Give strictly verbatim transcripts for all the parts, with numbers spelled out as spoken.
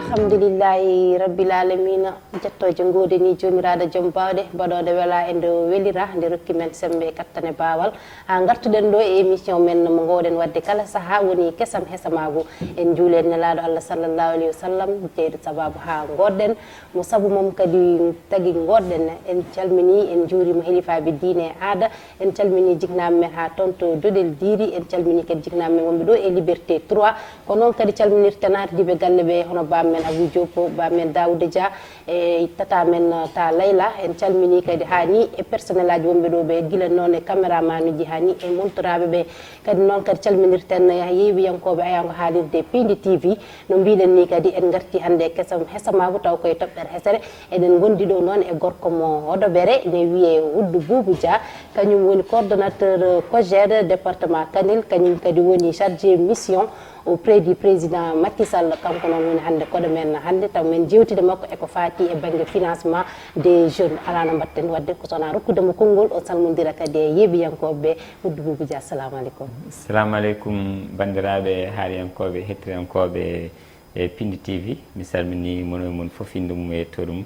Alhamdulillahi Rabbil Alamina, jettooje ngoodani Joomiraaɗo Joom Baawɗe, baɗooɗo wela e nde o welira, nde rokki men semmbe e kattane baawal. Haa ngartuɗen ɗo e émission men mo ngoowɗen waɗde kala sahaa, woni Kesam Hesamaagu. En njuuli e Nelaaɗo Allah sallallahu alayhi wa sallam, jeyɗo sabaabu haa ngoowɗen mo, sabu mum kadi tagi ngoowɗen. En calminii, en njuuriima helifaaɓe diine e aada, en calminii jiknaaɓe men haa toon to Doɗel Diiri, en calminii kadi jiknaaɓe men wonɓe ɗo e Liberté trois. Ko noon kadi calminirten ardiiɓe galle ɓe, hono baam men Abou Diop, baam men Daouda Dia, e tata men, uh, Ta Layla. En calminii kadi haa ni e personnel aji wonɓe ɗo ɓe, gila noon e caméraman uji haa ni e montoraaɓe ɓe. Kadi noon kadi calminirten, uh, yeewiyankooɓe Ayaango Haalirde Piindi T V. No mbiɗen ni kadi en ngarti hannde e Kesam Hesamaagu, taw koye toɓɓere hesere. Eɗen ngondi ɗo noon e gorko mo Hodobere, ne wiyee Wuddu Buubu Dia. Kañum woni coordonnateur, uh, COJER département Kanel, kañum kadi woni chargé mission auprès du président Macky Sall. Kanko noon woni hannde koɗo men hannde, taw men jewtide makko e ko faati e bannge financement des jeunes. Alaa no mbaɗten waɗde ko so wonaa rokkude mo konngol, o salmondira kadi e yeewiyankooɓe ɓe. Wuddu Buubu Dia, assalamu aleykum. Assalamu aleykum, banndiraaɓe haariyankooɓe, hettiyankooɓe e Piindi T V. Mi salminii mono e mon fof, innde mum e yettoode mum.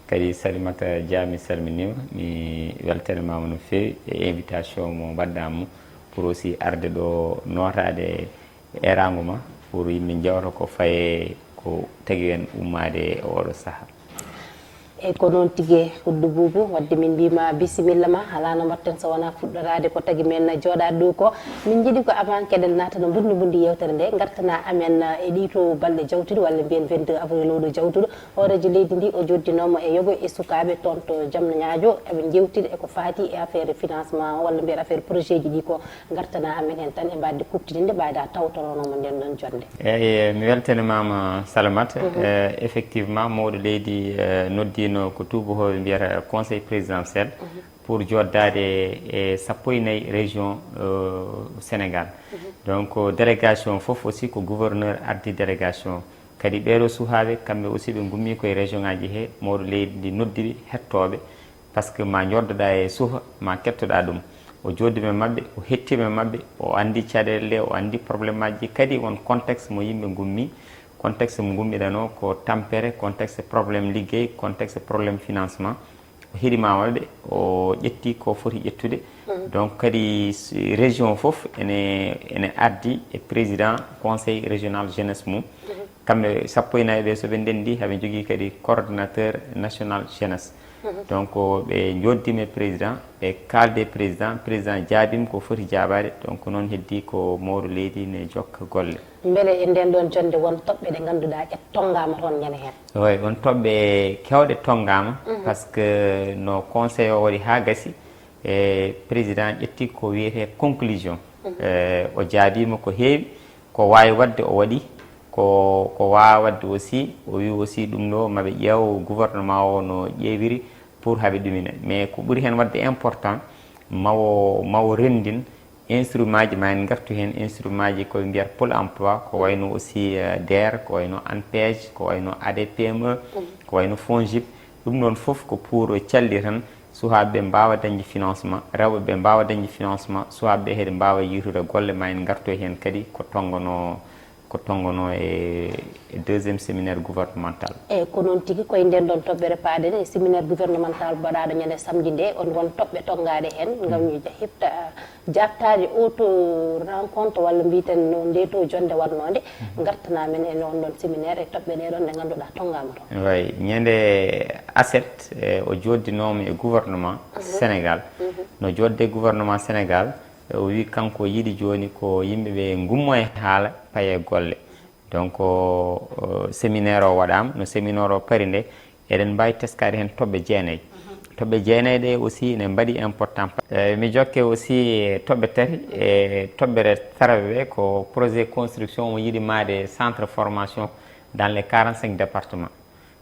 Kadi Salimata Dia, mi salminiima, mi weltaniima no feewi e invitation mo mbaɗɗaa mo pour aussi arde ɗo nootaade eeraango ma, pour yimɓe njewta ko faye ko tagi en ummaade e oɗo sahaa. Eyi, ko noon tigi, Wuddu Buubu, waɗde min mbiima bisimilla ma, alaa no mbaɗten so wonaa fuɗɗoraade ko tagi men jooɗaade ɗo ko. Min njiɗi ko avant keɗen naatana mbundi mbundi yeewtere nde, ngartana amen e ɗii to balɗe jawtuɗi, walla mbiyen vingt-deux avril oɗo jawtuɗo, hooreejo leydi ndi o joddinooma e yogo e sukaaɓe toon to Jamñaajo, eɓe njewtida e ko faati e affaire financement o, walla mbiyen affaire projet ji ɗi ko. Ngartana amen heen tan e mbaɗde kuuɓtidinde, mbaɗa tawtoronoo mo nden ɗon jonnde. Eyi, mi weltanimaama Salamata. Mhm. Eh, effectivement, mawɗo leydi, eh, noddiino ko tuubakoɓe mbiyata conseil présidentiel, mhm, pour jooɗdaade e sappo e nayi région, eh, Sénégal. Mhm. Donc, délégation fof aussi ko gouverneur addi délégation. Kadi ɓeeɗo suhaaɓe, kamɓe aussi ɓe ngummi koye région ngaji he, mawɗo leydi ndi noddi ɓe hettooɓe, parce que ma njoddoɗa e suha, ma kettoɗa ɗum. O jooɗiima e maɓɓe, o hettiima e maɓɓe, o anndi caɗeele ɗe, o anndi problème aji ɗi. Kadi won contexte mo yimɓe ngummi, contexte mo ngummiɗanoo ko tampere, contexte problème liggey, contexte problème financement. O heɗimaama ɓe, o ƴetti ko foti ƴettude. Mhm. Donc kadi s-, région fof ene, ene addi e président conseil régional jeunesse mum. Mhm. Kamɓe sappo e nayi ɓe, so ɓe ndenndi, haɓe njogii kadi coordonnateur national jeunesse. Mhm. Donc ɓe njoddiima e président, ɓe kaaldi e président, président jaabiima ko foti jaabaade. Donc noon heddii ko mawɗo leydi ne jokka golle. Mbele e nden ɗon jonnde won toɓɓe ɗe ngannduɗaa ƴe tonngaama toon ñande heen? Eyi, won toɓɓe keewɗe tonngaama, mhm, parce que no conseil o waɗi haa gasi, e président ƴetti ko wiyetee conclusion. Mhm. E, o jaabiima ko heewi, ko waawi waɗde o waɗi, ko, ko waawaa waɗde aussi, o wii aussi ɗum ɗo maɓe ƴeew gouvernement o no ƴeewiri pour haɓe ɗumina. Mais ko ɓuri heen waɗde important, mawo, mawo renndin instrument ji, ma en ngartu heen instrument ji ko ɓe mbiyata Pôle emploi, ko wayno aussi, eh, DER, ko wayno ANPEJ, ko wayno ADPME, mhm, ko wayno FONGIP. Ɗum ɗon fof ko pour calli tan, suhaaɓe ɓe mbaawa dañde financement, rewɓe ɓe mbaawa dañde financement, suhaaɓe ɓe heɗe mbaawa yiitude golle, ma en ngartu heen kadi ko tonngono, ko tonngono e, e deuxième séminaire gouvernemental. Eyi, ko noon tigi, koye nden ɗon toɓɓere paaɗen e séminaire gouvernemental baɗaaɗo ñande samedi nde, on won toɓɓe tonngaaɗe heen, ngam, mhm, yo ja-, heɓta, jaabtaade o to rencontre, walla mbiyten no nde to jonnde waɗnoonde, mhm, ngartana men e on ɗon séminaire e toɓɓe ɗe ɗon ɗe ngannduɗaa tonngaama toon. Eyi, ñande aset, e, o jooddinooma e gouvernement, mhm, Sénégal. Mhm. No jooɗde gouvernement Sénégal, e, o wii kanko yiɗi jooni ko yimɓe ɓe ngummo e haala, paye golle. Donc, o, o, séminaire o waɗaama, no séminaire o pari nde, eɗen mbaawi teskaade heen toɓɓe jeenayi. Mhm. Toɓɓe jeenayi ɗe aussi ene mbaɗi important. E, mi jokke aussi e toɓɓe tati, e toɓɓere tataɓere ko projet construction mo yiɗi maade centre formation dans les quarante-cinq départements.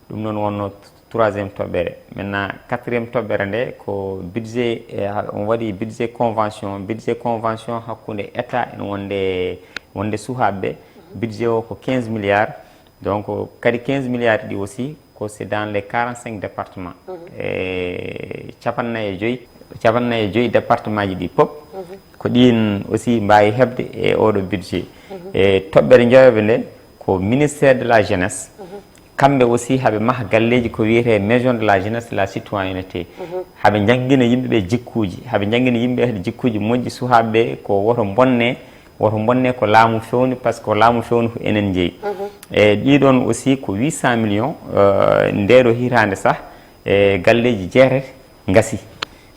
Ɗum noon wonno troisième toɓɓere. Maintenant, quatrième toɓɓere nde ko budget, e, ha-, on waɗi budget convention, budget convention hakkunde État ene wonde, wonde suhaaɓe ɓe. Budget o ko quinze milliards. Donc, kadi quinze milliards ɗi aussi, ko c'est dans les quarante-cinq départements. Mhm. E capanɗe nayi e joyi, capanɗe nayi e joyi département ji ɗi pop, mhm, ko ɗin aussi mbaawi heɓde e oɗo budget. Mhm. E toɓɓere njoyaɓere nde, ko ministère de la jeunesse, mhm, Kamɓe aussi haɓe maha galleeji ko wiyetee maison de la jeunesse de la citoyenneté. Haɓe njanngina yimɓe ɓe jikkuuji, haɓe njanngina yimɓe ɓe jikkuuji moƴƴi, suhaaɓe ɓe ko woto mbonne, woto mbonne ko laamu fewni, parce que ko laamu fewni ko enen njeyi. E ɗiɗon aussi ko huit cent millions, euh, ndeeɗo hitaande sah, e galleeji jeetati ngasi.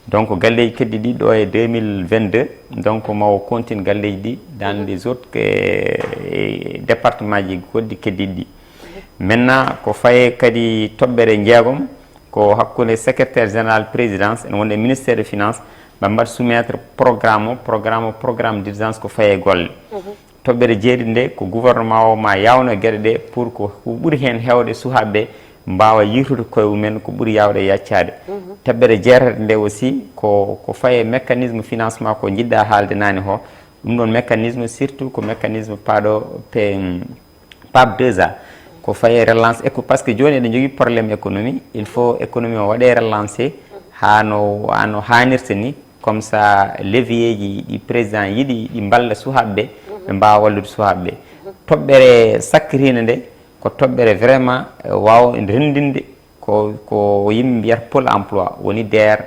Donc galleeji keddiiɗi ɗo e deux mille vingt-deux, donc mawo continue galleeji ɗi dans les autres, eh, département ji goɗɗi keddiiɗi ɗi. Maintenant ko faye kadi toɓɓere jeegom, ko hakkunde secrétaire général présidence ene wonde ministère de finance, ɓe mbaɗa soumettre programme o, programme o, programme d'urgence ko faye golle. Toɓɓere jeeɗiɗi nde ko gouvernement o ma yawno geɗe ɗe pour ko ɓuri heen heewde suhaaɓe ɓe mbaawa yiitude koye mumen ko ɓuri yaawde yaccaade. Toɓɓere jeetati nde aussi ko, ko faye mécanisme financement ko njiɗɗa haalde naane ho. Ɗum ɗon mécanisme surtout ko mécanisme paaɗo pe-, pap deux a. Ko faye relance éco, parce que jooni eɗen njogii problème économie, il faut économie o waɗe relancer haa no, haa no haanirta ni. Comme ça levier ji ɗi président yiɗi ɗi mballa suhaaɓe ɓe, ɓe mbaawa wallude suhaaɓe ɓe. Toɓɓere sakkitiinde nde ko toɓɓere vraiment, eh, waaw renndinde ko, ko yimɓe mbiyata pôle emploi, woni DER,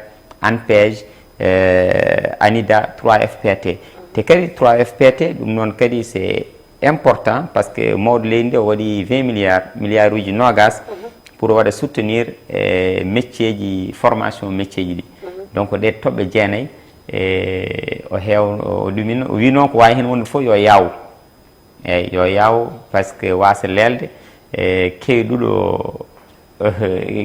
ANPEJ, eh, ANIDA, trois F P T. Te kadi trois F P T ɗum noon kadi c'est important parce que mawɗo leydi ndi o waɗi vingt milliards, milliard uji noogas pour o waɗa soutenir e métier ji, formation métier ji ɗi. Donc ɗe toɓɓe jeenayi, e o heew, o ɗumin, o wi noon ko waawi heen wonde fof yo yaaw. Eyyi, yo yaaw, parce que waasa leelde, e keyɗuɗo,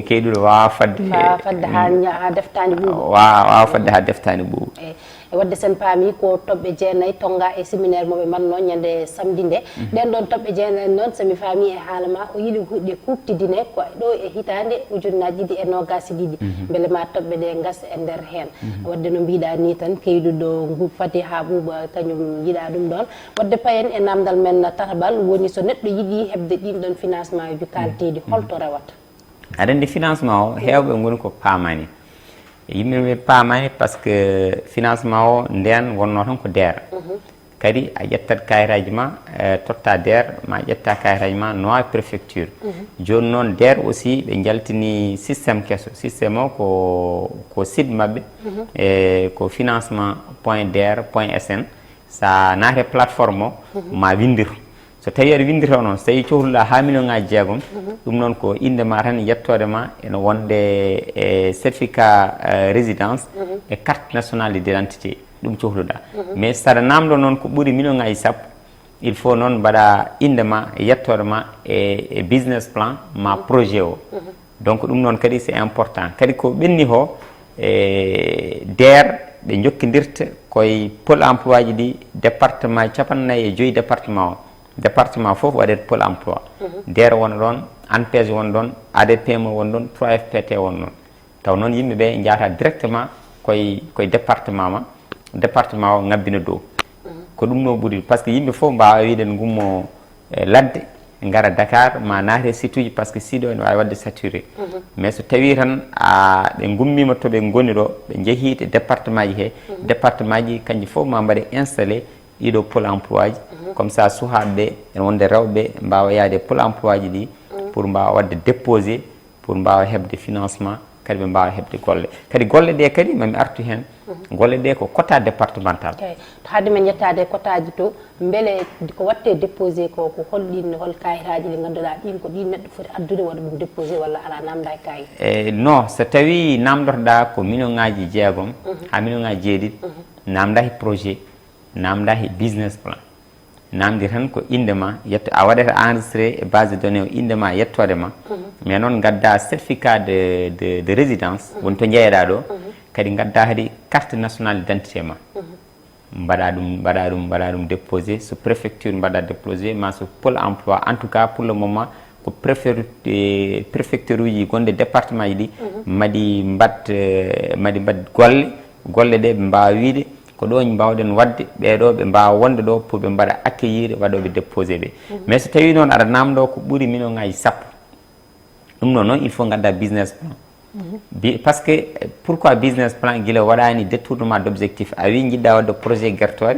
keyɗuɗo waawa fadde, waawa fadde haa ña-, haa deftaani ɓuuɓa. Waawa, waawa fadde haa deftaani ɓuuɓa. Eyyi. E waɗde sen paami ko toɓɓe jeenayi tonnga e séminaire mo ɓe mbaɗnoo ñande samedi nde. Ɗen ɗon toɓɓe jeenayi noon, so mi faami e haala ma, o yiɗi hu-, ɗe kuuɓtidine ko ɗo e hitaande ujunnaaji ɗiɗi e noogaas e ɗiɗi. Mbele ma toɓɓe ɗe ngasa e nder heen. Waɗde no mbiɗa ni tan, keyɗuɗo ngu fati haa ɓuuɓa, kañum yiɗa ɗum ɗon. Waɗde payen e namdal men tataɓal, woni so neɗɗo yiɗi heɓde ɗin ɗon financement uji kaalteeɗi, holto rewata? Aɗa anndi financement o, heewɓe ngoni ko paamaani. Yimɓe ɓe paamaani parce que financement o ndeen wonnoo tan ko DER. Kadi a ƴettat kayitaaji ma, eh, totta DER, ma ƴetta kayitaaji ma, nawa préfecture. Jooni noon DER aussi ɓe njaltini système keso. Système o ko, ko site maɓɓe, e ko financement point DER point S N. Sa naate plateforme o, ma winndiro. So tawi aɗa winndita noon, so tawi cohluɗa haa million ŋaaji jeegom, ɗum noon ko innde ma tan, yettoode ma ene wonde e certificat, eh, résidence e carte nationale d'identité, ɗum cohluɗa. Mais saɗa namdo noon ko ɓuri million ŋaaji sappo, il faut noon mbaɗa innde ma, yettoode ma e, e business plan ma projet o. Donc ɗum noon kadi c'est important. Kadi ko ɓenni ko, e DER ɓe jokkindirta koye pôle emploi ji ɗi, département ji cappanɗe nayi e joyi département o. Département fof waɗet pôle emploi. DER wona ɗon, ANPEJ wona ɗon, A D P M wona ɗon, trois F P T wona ɗon. Taw noon yimɓe ɓe njahata directement koye, koye département ma, département o ngabbina dow. Ko ɗum no ɓuri, parce que yimɓe fof mbaawa wiide ngummo e ladde, ngara Dakar, ma naate site uji, parce que site o ene waawi waɗde saturé. Mais so tawi tan a, ɓe ngummiima to ɓe ngoni ɗo, ɓe njehi e département ji he, département ji kanji fof ma mbaɗe installé ɗiɗo pôle emploi ji. Comme ça suhaaɓe ɓe, ene wonde rewɓe, mbaawa yaade pôle emploi ji ɗi pour mbaawa waɗde déposé, pour mbaawa heɓde financement, kadi ɓe mbaawa heɓde golle. Kadi golle ɗe kadi, mami artu heen, golle ɗe ko quota départemental. Eyi, to haade men yettaade e quota ji to, mbele ko waɗte déposé ko, ko holɗin, hol kayitaaji ɗi ngannduɗaa ɗin ko ɗin neɗɗo foti addude waɗa ɗum déposé walla alaa, namda e kayit? E non, so tawi namdotoɗa ko million ŋaaji jeegom haa million ŋaaji jeeɗiɗi, namda e projet, namda e business plan. Namdi tan ko innde ma, yetto, a waɗata enregistré e base de données o innde ma, yettoode ma. Mais noon ngadda certificat de, de, de résidence, woni to jeeyaɗa ɗo, kadi ngadda kadi carte nationale d'identité ma. Mbaɗa ɗum, mbaɗa ɗum, mbaɗa ɗum déposé, so préfecture mbaɗa déposé, ma so pôle emploi. En tout cas, pour le moment, ko préfecture, eh, préfecture uji gonɗi département ji ɗi, mbaɗi mbaɗ, eh, mbaɗi mbaɗ golle, golle ɗe ɓe mbaawa wiide, ko ɗo mbawɗen waɗde, ɓeeɗo ɓe mbaawa wonde ɗo pour ɓe mbaɗa accueillir waɗooɓe déposé ɓe. Mais so tawi noon aɗa namdo ko ɓuri million ŋaaji sappo, ɗum ɗo noon, il faut ngadda business plan. Bi-, parce que, eh, pourquoi business plan? Gila waɗani détournement d'objectif. A wi jiɗɗa waɗde projet gertoore,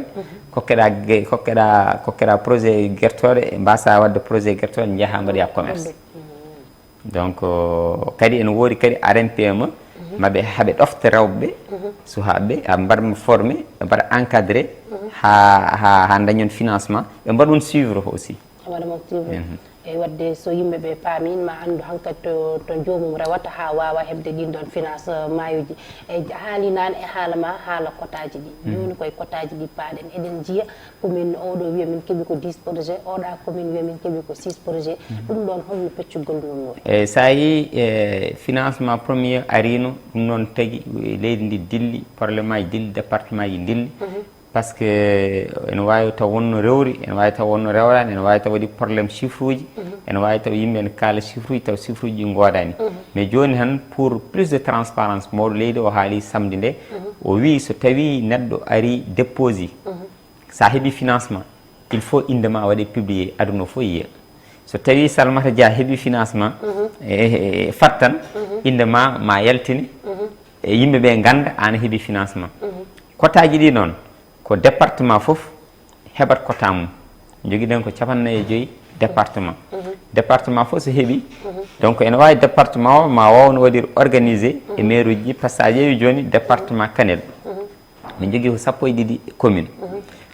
kokkeɗa ge-, kokkeɗa, kokkeɗa projet gertoore, mbasa waɗde projet gertoore, njaha mbaɗa commerce. Donc, euh, kadi ene woodi kadi R M P M E, maɓe haɓe ɗofta rewɓe, suhaaɓe, ɓe mbaɗa formé, ɓe mbaɗa encadré, ha, ha, ha dañon financement, ɓe mbaɗa ɗum suivre aussi. Waɗa mo suivre. Mhm. Eyi, waɗde so yimɓe ɓe paami, ma anndu hankadi to, to joomum rewata haa waawa heɓde ɗiin ɗoon finance, eh, maajuuji. Eyi, a haali naan e haala ma, haala kotaaji ɗi. Mhm. Jooni koye kotaaji ɗi paaɗen. Eɗen njiya commune oɗo wiya min keɓi ko dix projet, oɗa commune wiya min keɓi ko six projet. Mhm. Ɗum ɗoon holno peccugol ngol woni? Eyi, so a yii, eh, financement premier ariino, ɗum noon tagi leydi ndi dilli, problème aji dilli, département ji dilli. Mhm. Parce que ene waawi taw wonno rewri, ene waawi taw wonno rewraani, ene waawi taw waɗi problème chiffre uji, ene waawi taw yimɓe ene kaala chiffre uji, taw chiffre uji ɗi ngoodaani. Mais jooni tan, pour plus de transparence, mawɗo leydi o haali samedi nde, o wii so tawi neɗɗo ari déposé, so a heɓi financement, il faut innde ma waɗe publié, aduna o fof yiya. So tawi Salimata Dia heɓi financement, e, e, e, fat tan, innde ma, ma yaltine, e yimɓe ɓe ngannda an a heɓi financement. Kotaaji ɗi noon, ko département fof heɓat quota mum. Jogiɗen ko capanɗe nayi e joyi département. Département fof so heɓi, donc ene waawi département o ma waawno waɗir organisé e maire uji ɗi, par ce que a ƴeewi jooni département Kanel. Min jogii ko sappo e ɗiɗi commune.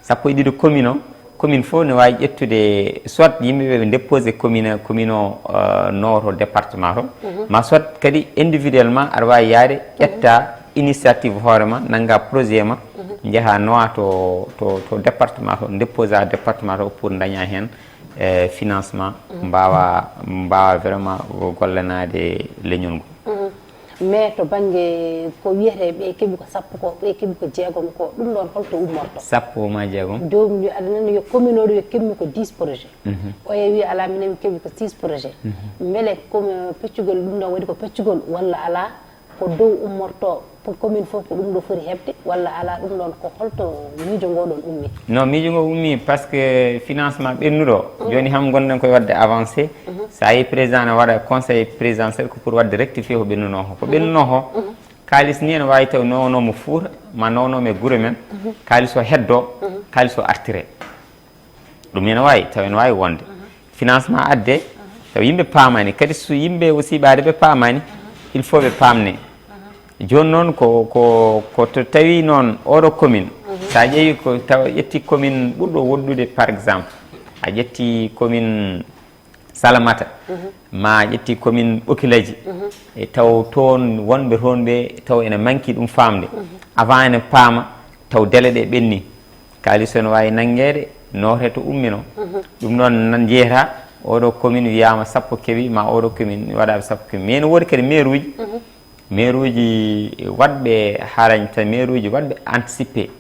Sappo e ɗiɗi commune o, commune fof ne waawi ƴettude soit yimɓe ɓe ɓe déposé commune, commune o, euh, nooto département to, ma soit kadi individuellement aɗa waawi yaade ƴetta initiative hoore ma, nannga projet ma, njaha noa to, to, to département to, déposé département to pour daña heen, eh, financement, mbaawa, mbaawa vraiment gollanaade leñol ngol. Mais to bannge ko wiyetee ɓe keɓi ko sappo ko, ɓe keɓi ko jeegom ko, ɗum ɗoon holto ummorto? Sappo ma jeegom. Joomum yo aɗa nani yo commune oɗo yo keɓmi ko dix projet. Oya wi ala minen mi keɓi ko six projet. Mbele ko peccugol ɗum ɗon waɗi ko peccugol walla ala? Ko dow ummorto pour commune fof ko ɗum ɗo foti heɓde walla ala? Ɗum ɗon ko holto miijo ngo ɗon ummi? Non, miijo ngo ummi par ce que financement ɓennuɗo, joni ham gonɗen koye waɗde avancé. So a yi président ne waɗa conseil présidentiel ko pour waɗde rectifier ko ɓennuno ko. Ko ɓennuno ko, kaalis ni ene waawi taw nownoomo Fuuta, ma nownoomo e gure men, kaalis o heddo, kaalis o artire. Ɗum ene waawi, taw ene waawi wonde. Financement adde, taw yimɓe paamani. Kadi so yimɓe aussi ɓaade ɓe paamani, il faut ɓe paamne. Jooni noon ko, ko, ko to tawi noon oɗo commune, so a ƴeewi ko taw ƴetti commune ɓurɗo woɗɗude par exemple, a ƴetti commune Salamata, ma a ƴetti commune Ɓokilaji, e taw toon wonɓe toon ɓe taw ene manki ɗum faamde. Avant ene paama, taw délai ɗe ɓenni. Kaalis o ene waawi nanngeede, noote to ummino. Ɗum noon nan jeeyata, oɗo commune wiyaama sappo keɓi, ma oɗo commune waɗaɓe sappo keɓi. Mais ene woodi kadi maire uji, maire uji waɗɓe harañta, maire uji waɗɓe anticipé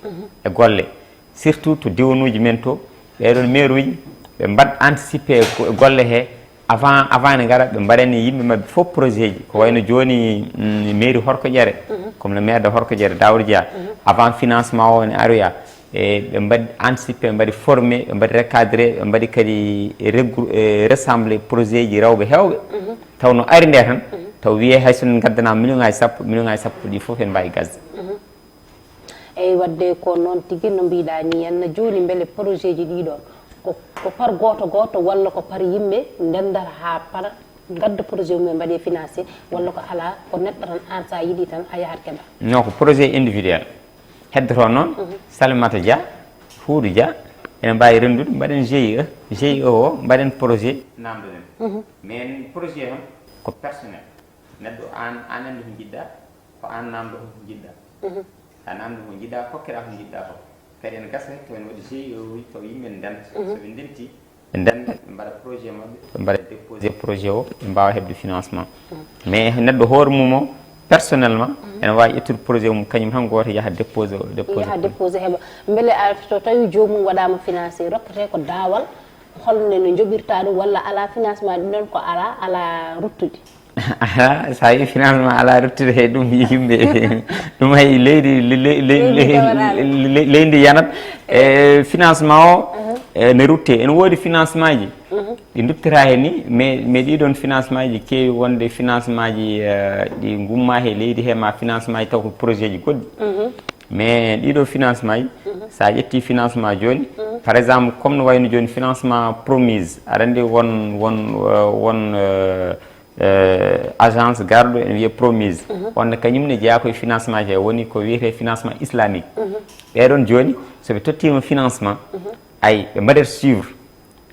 e golle. Surtout to diwanuuji men to, ɓeɗon maire uji, ɓe mbaɗ anticipé e golle he, avant, avant ne ngara, ɓe mbaɗani yimɓe maɓɓe fof projet ji. Ko wayno jooni, mm, mairie Horkoƴere, comme le maire de Horkoƴere, Daouda Dia, avant financement o ne aroya, e ɓe mbaɗi anticipé, ɓe mbaɗi formé, ɓe mbaɗi recadré, ɓe mbaɗi kadi regrou-, e rassemblé projet ji rewɓe heewɓe. Taw no ari nde tan, taw wiyee hay so en ngaddanaa million ngaji sappo, million ngaji sappo ɗi fof en mbawi gasde. Eyi, waɗde ko noon tigi no mbiɗa ni henna. Jooni mbele projet ji ɗiɗon ko, ko par gooto gooto walla ko par yimɓe ndendata haa para ngadda projet mum e mbaɗe financé, walla ko ala, ko neɗɗo tan aan sa yiɗi tan a yahat keɓa? Non, ko projet individuel. Heddoto noon, Salimata Dia, Huudu Dia, ene mbawi renndude, mbaɗen G I E, G I E o mbaɗen projet namdoɗen. Mais projet tan ko personnel. Neɗɗo aan, aan anndi ko njiɗɗa, ko aan naamndo ko njiɗɗa. Sa naamndo ko njiɗɗa, kokkeɗa ko njiɗɗa ko. Kadi ene gasa taw ene waɗi G I E uji taw yimɓe ne ndenta. So ɓe ndenti, ɓe ndenta, ɓe mbaɗa projet maɓɓe, ɓe mbaɗa déposé projet o, ɓe mbawa heɓde financement. Mais neɗɗo hoore mum o, personnellement, ene wawi ƴettude projet mum kañum tan gooto yaha déposé o, déposé. Yaha déposé heɓa. Mbele a, so tawi joomum waɗama financé, rokkete ko daawal, holno no joɓirta ɗum, walla ala financement ɗum ɗon ko ala, ala ruttude? Aha, so a yi financement ala ruttude he ɗum yimɓe, ɗum hay leydi, le-, le-, le-, Leydi le-, jawaraama. Le-, le-, leydi yanat. E financement o, e, ne rutte. Ene woodi financement ji ɗi duttata he ni, mais, mais ɗiɗon financement ji keewi wonde financement ji, eh, ɗi ngumma he leydi he ma financement ji taw ko projet ji goɗɗi. Mais ɗiɗo financement ji, so a ƴetti financement jooni, par exemple, comme no wayno jooni financement promise, aɗa anndi won, won, eh, won, eh, Agence garɗo ene wiyee Promise. On ne kañum ne jeyaa koye financement, he woni ko wiyetee financement islamique. Ɓeɗon jooni, so ɓe tottiima financement, ay ɓe mbaɗat suivre,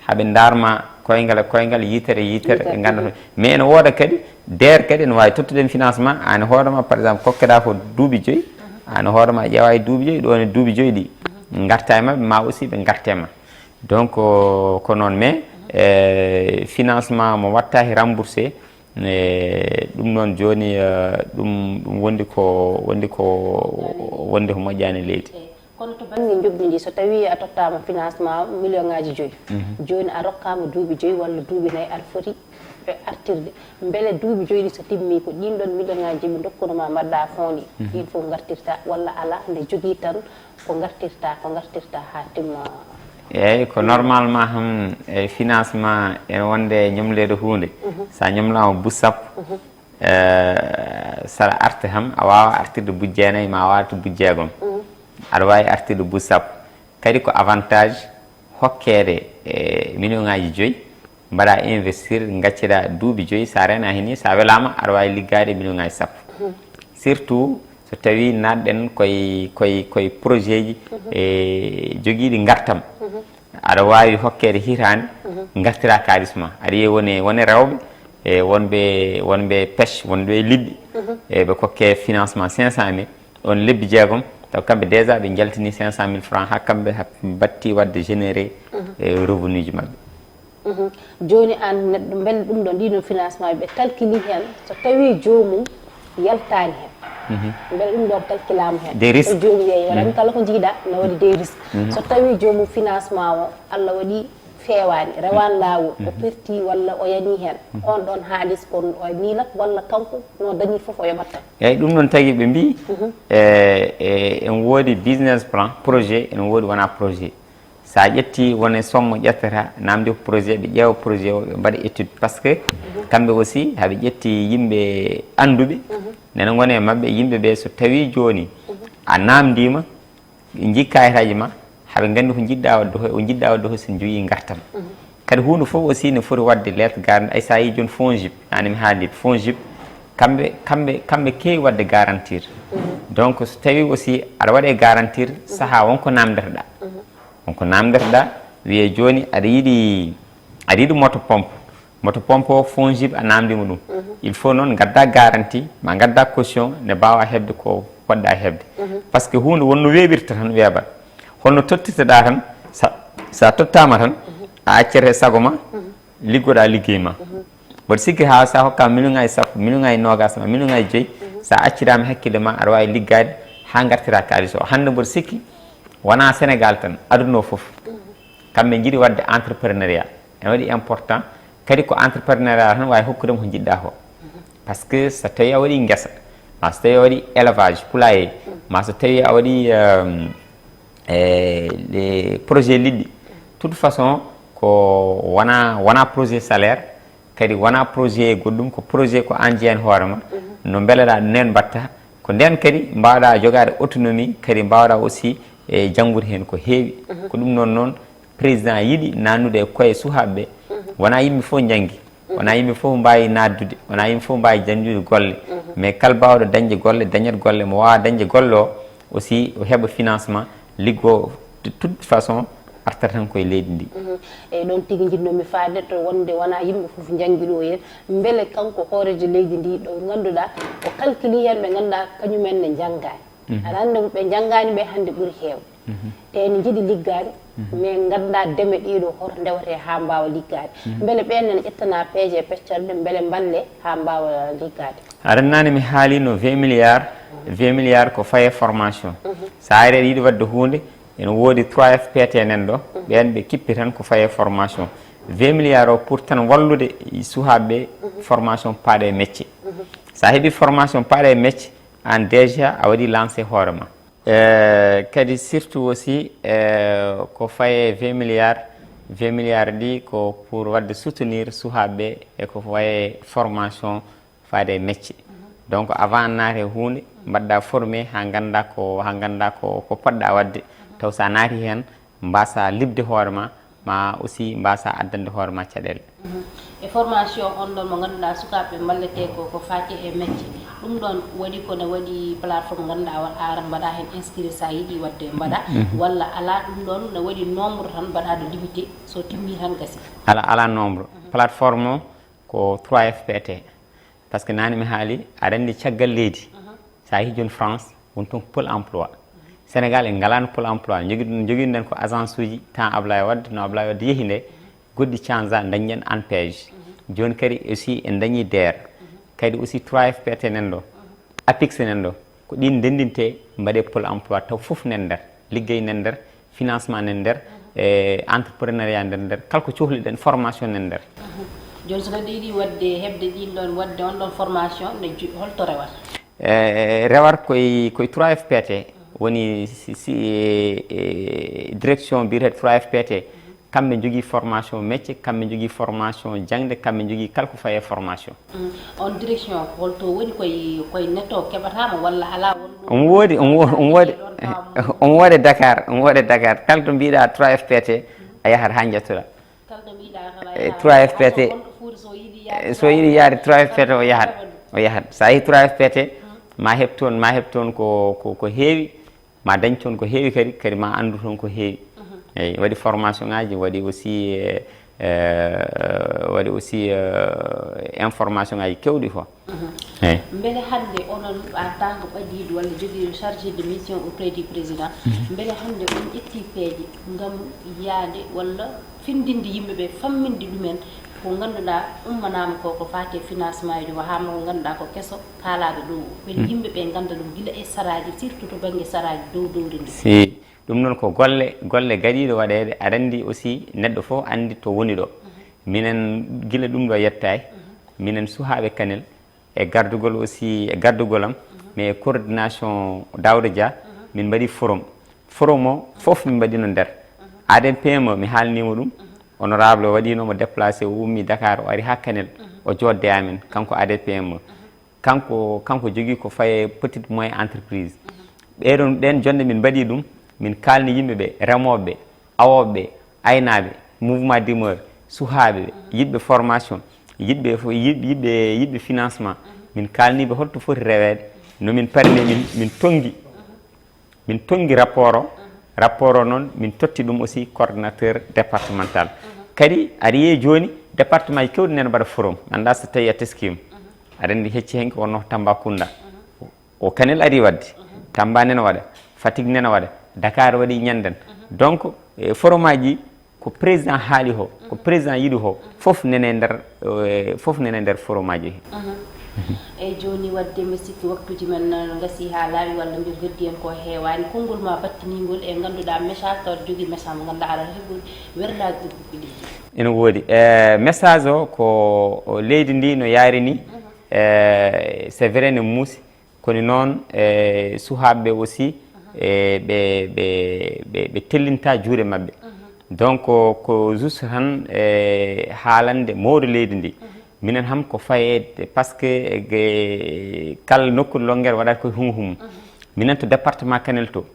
haɓe ndaarma koyngal e koyngal, yitere e yitere, ɓe ngannda toon. Mais ene wooda kadi deer kadi ene waawi tottude en financement, aan e hoore ma, par exemple, kokkeɗaa ko duuɓi joyi, aan e hoore ma ƴeewa e duuɓi joyi, ɗo ne duuɓi joyi ɗi ngarta e maɓɓe, ma aussi ɓe ngarte ma. Donc ko noon, mais financement mo watta he remboursé, e ɗum noon jooni, ɗum ɗum wondi ko wondi ko wondi ko moƴƴaani leydi. Kono to bannge njoɓdi ndi, so tawii a tottaama financement million ngaaji joyi, jooni a rokkaama duuɓi joyi walla duuɓi nayi, aɗa foti artirde. Mbele duuɓi joyi ɗi so timmii, ko ɗiin ɗoon million ngaaji joyi ɓe ndokkuno ma mbaɗɗa fonds ɗi, ɗiin fof ngartirta walla alaa, nde jogii tan ko ngartirta, ko ngartirta haa timma? Eeyi, ko normalement ham e financement ene wonde ñomleede huunde. So a ñomlaama buuɗi sappo, saɗa arta ham, a waawa artirde buuɗi jeenayi, ma a arta buuɗi jeegom. Aɗa waawi artirde buuɗi sappo. Kadi ko avantage hokkeede e million ngaaji joyi, mbaɗa investir, ngacciɗa duuɓi joyi, sa reena heen, sa welaama, aɗa waawi liggaade million ngaaji sappo. Surtout so tawii naatɗen koye koye koye projet ji e jogiiɗi ngartam. Aɗa waawi hokkeede hitaande, ngartira kaalis ma. Aɗa yiya woni woni rewɓe, e wonɓe wonɓe pêche, wonɓe liɗɗi, e ɓe kokke financement cinq cent mille, on lebbi jeegom, taw kamɓe déjà ɓe njaltini cinq cent mille francs, haa kamɓe ha batti waɗde généré e revenu ji maɓɓe. Jooni aan neɗɗo, mbele ɗum ɗo, ndiɗon financement ɓe calculi heen, so tawii joomum yaltaani heen, mbele ɗum ɗo calculaama heen? Des risques. Joomum yeeyi, waɗa ɗum kala ko njiiɗa, na waɗi des risques. So tawii joomum financement o, Allah waɗi feewaani, rewaani laawol, o perti walla o yani heen, on ɗon haalis kon o miilat walla kanko no dañi fof o yoɓat tan? Eeyi, ɗum noon tagi ɓe mbii, e, e, en woodi business plan, projet, ene woodi wona projet. So a ƴetti wone somme ƴettata, namdi ko projet, ɓe ƴeewa projet o, ɓe mbaɗa étude. Parce que kamɓe aussi, haɓe ƴetti yimɓe annduɓe, nene ngoni e maɓɓe, yimɓe ɓe so tawii jooni a namdiima, ɓe njii kayitaaji ma, haɓe nganndi ko njiɗɗa waɗde ko, o njiɗɗa waɗde ko, so njogii ngartam. Kadi huunde fof aussi ne foti waɗde lettre garante, ay so a yii jooni FONGIP, nani mi haaldi FONGIP, kamɓe, kamɓe, kamɓe keewi waɗde garantir. Donc so tawii aussi aɗa waɗe garantir, sahaa wonko namndeteɗaa. Wonko namndeteɗaa, wiyee jooni aɗa yiɗi, aɗa yiɗi moto pompe. Moto pompe o, FONGIP a namndiima ɗum. Il faut noon ngadda garantie, ma ngadda caution, ne mbaawa heɓde ko poɗɗa heɓde. Parce que huunde wonno weeɓirta tan weeɓat. Holno tottirteɗaa tan, sa, sa tottaama tan, a accete sago ma, liggoɗaa liggey ma. Mboɗo sikki haa sa hokkaama million ngaaji sappo, million ngaaji noogaas ma, million ngaaji joyi, sa acciraama hakkille ma, aɗa waawi liggaade haa ngartira kaalis o. Hannde mboɗo sikki wonaa Sénégal tan, aduna o fof. Kamɓe njiɗi waɗde entrepreneuriat. Ene waɗi important. Kadi ko entrepreneuriat tan waawi hokkude mo ko njiɗɗa ko. Parce que so tawii a waɗi ngesa, ma so tawii a waɗi élevage, poulailler, ma so tawii a waɗi, euh, e, les projets liɗɗi. Toute façon, ko wona, wona projet salaire, kadi wona projet goɗɗum, ko projet ko aan jeyan hoore ma. No mbeleɗaa nen mbatta. Ko nden kadi mbawɗa jogaade autonomie, kadi mbawɗa aussi e janngude heen ko heewi. Ko ɗum noon noon président yiɗi naatnude e koye suhaaɓe ɓe. Wona yimɓe fof njanngi, wona yimɓe fof mbaawi naatdude, wona yimɓe fof mbaawi dañdude golle. Mais kala baawɗo dañde golle, dañat golle, mo waawa dañde golle o aussi, o heɓa financement, liggoo. De toute façon, artata tan koye leydi ndi. Eyyi, ɗon tigi njiɗnomi faade to wonde wona yimɓe fof njanngi ɗo heen. Mbele kanko hooreejo leydi ndi ɗo ngannduɗaa o calculi heen ɓe ngannduɗaa kañumen ne njanngaani. Aɗa anndi ɓe njanngaani ɓe hannde ɓuri heewde. Te ene njiɗi liggaade, mais nganndaa deme ɗiɗo hoto ndewete haa mbaawa liggaade. Mbele ɓeen nana ƴettana peeje peccorɗe, mbele mballe haa mbaawa liggaade. Aɗa anndi mi haalino vingt milliards, vingt milliards ko faye formation. So a ari aɗa yiɗi waɗde huunde, ene woodi trois F P T nen ɗo, ɓeen ɓe kippi tan ko faye formation. Vingt milliards o pour tan wallude suhaaɓe ɓe formation paaɗo e métier. So a heɓi formation paaɗo e métier, aan déjà a waɗi lancé hoore ma. Eh, kadi surtout aussi, eh, ko faye vingt milliards, vingt milliards ɗi ko pour waɗde soutenir suhaaɓe ɓe e ko faye formation faade e métier. Donc avant naate huunde, mbaɗɗa formé haa ngannda ko, haa ngannda ko, ko poɗɗa waɗde. Taw sa naati heen, mbasa liɓde hoore ma, ma aussi mbasa addande hoore ma caɗeele. E formation on ɗon mo ngannduɗaa sukaaɓe ɓe mballete ko ko faati e mecce, ɗum ɗon waɗi ko ne waɗi plateforme ngannduɗaa won ara mbaɗa heen inscrit, so a yiɗi waɗde mbaɗa walla alaa, ɗum ɗon ne waɗi nombre tan mbaɗaɗo limité, so timmi tan gasi? Ala ala nombre. Plateforme o ko trois F P T. Par ce que nani mi haali, aɗa anndi caggal leydi, so a yehii jooni France, won toon Pôle emploi. Sénégal en ngalaano Pôle emploi. Jogi jogiɗen ko agence uji temps Ablaye Wade, no Ablaye Wade yehi nde, goɗɗi change, dañɗen ANPEJ. Jooni kadi aussi en dañi DER. Kadi aussi trois F P T nan ɗo, APIX nan ɗo. Ko ɗin ndenndinte, mbaɗe Pôle emploi, taw fof nan nder, liggey nan nder, financement nan nder, e entrepreneuriat nan nder, kala ko cohluɗen, formation nan nder. Jooni so neɗɗo yiɗi waɗde, heɓde ɗin ɗon, waɗde on ɗon formation, ne ju- holto rewata? E rewar koye koye trois F P T, woni si, si, e, e direction mbiyeteeɗo trois F P T, kamɓe njogii formation métier, kamɓe njogii formation jaŋde, kamɓe njogii kala ko faye formation. On direction holto woni? Koye koye netto keɓataama walla alaa? Won ɗum Omo woodi, omo wo- omo woodi, omo woodi Dakar, omo woodi Dakar. Kala to mbiɗa trois F P T, a yahat haa njettoɗa. Kala to mbiɗa tan a E yaha. trois F P T. Hay so gonɗo Fuuta, so yiɗi yaade, So yiɗi yaade trois F P T, o yahat, o yahat. So a yehi trois F P T, ma heɓ toon, ma heɓ toon ko ko ko heewi, ma dañ toon ko heewi kadi, kadi ma anndu toon ko heewi. Eyi, waɗi formation ngaji, waɗi aussi, eh, eh, waɗi aussi, eh, information ngaji kewɗi fof. Eyi. Mbele hannde onon en tant que ɓadiiɗo walla jogiiɗo chargé de mission auprès du président, mbele hannde on ƴetti peeje ngam yaade walla findinde yimɓe ɓe, famminde ɗumen ko ngannduɗaa ummanaama ko, ko faati e financement ji, haa mo ngannduɗaa ko keso kaalaaɗo ɗo, mbele yimɓe ɓe ngannda ɗum gila e saraaji, surtout to bannge saraaji dow dowri ndi? Si ɗum noon ko golle, golle gaɗiiɗo waɗeede, aɗa anndi aussi neɗɗo fof anndi to woni ɗo. Minen gila ɗum ɗo yettaay, minen suhaaɓe Kanel, e gardugol aussi, e gardugol am, mais e coordination Daouda Dia, min mbaɗi forum. Forum o fof min mbaɗino nder. A D P M E, mi haalnima ɗum, honorable o waɗino mo déplacé, o ummi Dakar, o ari ha Kanel, o jodde amen, kanko A D P M E. Kanko, kanko jogii ko faye petite moyenne entreprise. Ɓeɗon, ɗen jonde min mbaɗi ɗum, min kalni yimɓe ɓe, remooɓe ɓe, awooɓe ɓe, aynaaɓe, mouvement d'humeur, suhaaɓe ɓe, yiɗɓe formation, yiɗɓe fo- yiɗ- yiɗɓe yiɗɓe financement. Min kalni ɓe holto foti reweede, no min parni, min min tonngi, min tonngi rapport o. Rapport o noon min totti ɗum aussi coordonnateur départemental. Kadi aɗa yiya jooni, département ji kewɗi nene mbaɗa forum, mi annda so tawi a teskima. Aɗa anndi hecci hen ko wonno Tambacounda. O Kanel ari waɗde, Tamba nena waɗa, Fatick nena waɗa, Dakar waɗi ñanden. Donc e forum aji, ko président haali ho, ko président yiɗi ho, fof nene nder, eh, fof nene nder forum aji he. Eyyi, jooni waɗde mbi sikki waktuuji men no gasi haa laaɓi, walla mbiyen heddi en ko heewaani. Konngol ma battiningol e ngannduɗaa message, tawa jogii message mo ngannduɗaa aɗa heɓude werlaaji ɗi ɓiɓɓe leydi. Ene woodi. Eh, message o ko o leydi ndi no yaari ni, eh, c'est vrai ne muusi, kono noon, eh, suhaaɓe ɓe aussi, eh, ɓe ɓe ɓe ɓe tellinta juuɗe maɓɓe. Donc ko juste tan, eh, haalande mawɗo leydi ndi. Minen ham ko fayeede, parce que, eh, kala nokku longere waɗata koye humo humo. Minen to département Kanel to,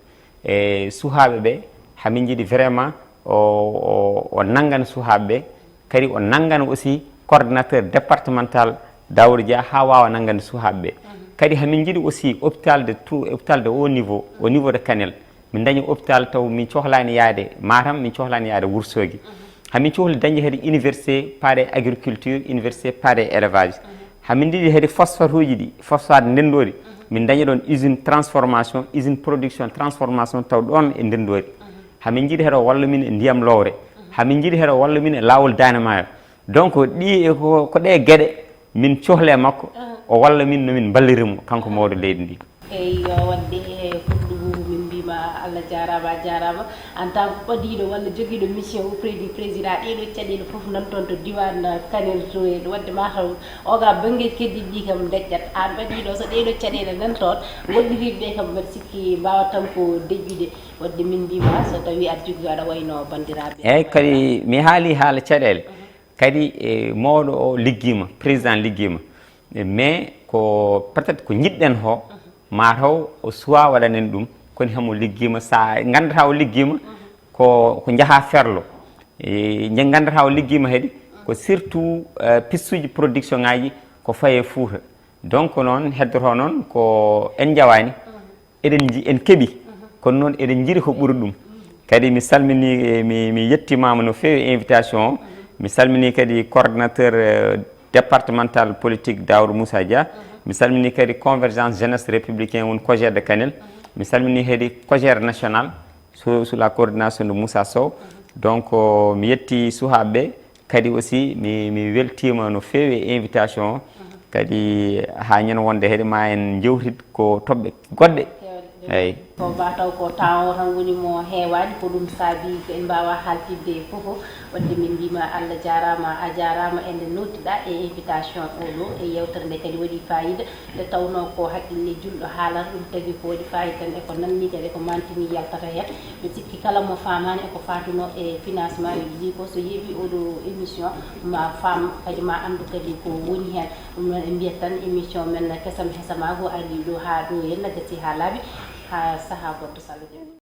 e suhaaɓe ɓe, hamin jiiɗi vraiment o o o nanngana suhaaɓe ɓe, kadi o nanngana aussi coordonnateur départemental Daouda Dia haa waawa nanngande suhaaɓe ɓe. Kadi hamin jiiɗi aussi hôpital de tout, hôpital de haut niveau, au niveau de Kanel, min daña hôpital taw min cohlaani yaade Matam, min cohlaani yaade Wourossogui. Hamin cohli dañde kadi université paaɗe agriculture, université paaɗe élevage. Hamin jiiɗi kadi phosphate uji ɗi, phosphate ndenndoori, min daña ɗon usine transformation, usine production transformation taw ɗon e ndenndoori. Hamin jiiɗi kadi o walla min e ndiyam lowre. Hamin jiiɗi kadi o walla min e laawol Daande Maayo. Donc ɗi e ko ko ɗe geɗe min cohli e makko, o walla min no min mballirimo kanko mawɗo leydi ndi. Eyyo, waɗde e Kurɗu Buubu, min mbima Allah jaaraama, a jaaraama. En tant que ɓadiiɗo walla jogiiɗo mission auprès du président, ɗeɗo caɗeele fof nan toon to diwan Kanel Touré, waɗde mataw oga banngeeji keddiiɗi ɗi kam dañƴat. Aan ɓadiiɗo, so ɗeɗo caɗeele nan toon, woɗɗiriiɓe ɓe kam mbeɗa sikki mbaawa tan ko deƴƴude. Waɗde min mbima so tawi aɗa jogii, aɗa wayno banndiraaɓe. Eyyi, kadi mi haali haala caɗeele. Kadi e mawɗo o liggiima, président liggiima. Mais ko peut-être ko njiɗɗen ho, mataw o suwa waɗanen ɗum, kono hamo liggiima, sa nganndata o liggiima, ko ko njaha ferlo. E nde ngannduɗaa o liggiima kadi ko surtout, eh, pistuuji production ngaji ko faye Fuuta. Donc noon heddoto noon ko en njawaani, eɗen nji-, en keɓi, kono noon eɗen njiɗi ko ɓuri ɗum. Kadi mi salmini, eh, mi, mi yettimaama no feewi invitation o. Mi salmini kadi coordinateur, eh, départemental politique Daoud Moussa Dia. Mi salmini kadi convergence jeunesse républicain woni COJER de Kanel. Mi salmini kadi COJER national sous, sous la coordination de Moussa Sow. Donc, euh, mi yetti suhaaɓe ɓe. Kadi aussi mi, mi weltiima no feewi e invitation o. Kadi haa ñande wonde kadi ma en njewtit ko toɓɓe goɗɗe. Eyyi. Ko ba taw ko temps o tan woni mo heewaani, ko ɗum saabi ko en mbaawa haaltidde fof. Wadde min mbiima Allah jaaraama, a jaaraama e nde nootiɗaa e invitation o ɗo e yewtere nde kadi waɗi fayida. Nde tawnoo ko haqqille julɗo haalata, ɗum tagi ko waɗi fayida tan e ko nanni kadi e ko mantini yaltata heen. Mi sikki kala mo faamaani e ko fatunoo e financement uji ɗi ko so yeeɓi oɗo émission ma faam kadi ma anndu kadi ko woni heen. Ɗum noon en mbiyat tan émission men kesam hesamaagu ari ɗo haa ɗo henna gasi haa laaɓi, haa sahaa goɗɗo so Allah jaɓi.